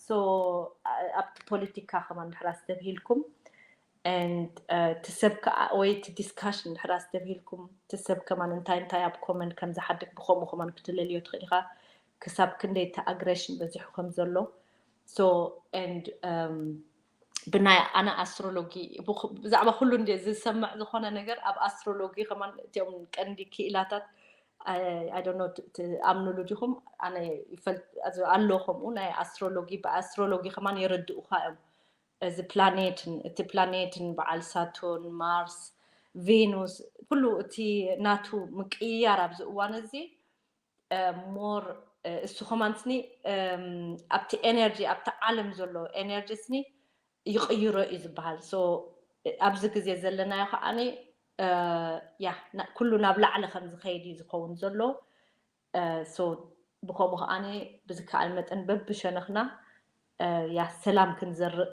so ኣብቲ ፖለቲካ ከማን ድሕር ኣስተብሂልኩም and እቲ ሰብ ከዓ ወይ እቲ discussion ድሕር ኣስተብሂልኩም እቲ ሰብ ከማን እንታይ እንታይ ኣብ comment ከም ዝሓድግ ብከምኡ ከማን ክትለልዮ ትኽእል ኢኻ። ክሳብ ክንደይ እቲ aggression በዚሑ ከም ዘሎ so and ብናይ ኣነ astrology ብዛዕባ ኩሉ እንደ ዝሰምዕ ዝኾነ ነገር ኣብ astrology ከማን እቲኦም ቀንዲ ክኢላታት I don't know ትኣምኑሉ ዲኹም? ኣነ ይፈልጥ ኣሎ ከምኡ ናይ astrology ብኣስትሮሎጂ ከማን የረድኡኻ እዮም። እዚ ፕላኔትን እቲ ፕላኔትን በዓል ሳቱርን ማርስ ቬኑስ ኩሉ እቲ ናቱ ምቅይያር ኣብዚ እዋን እዚ more እሱ ከማን ስኒ ኣብቲ energy ኣብቲ ዓለም ዘሎ energy ስኒ ይቕይሮ እዩ ዝበሃል። so ኣብዚ ግዜ ዘለናዮ ከዓኒ ያ ኩሉ ናብ ላዕሊ ከም ዝኸይድ እዩ ዝኸውን ዘሎ። so ብከምኡ ከዓኒ ብዝከኣል መጠን በብሸነኽና ያ ሰላም ክንዘርእ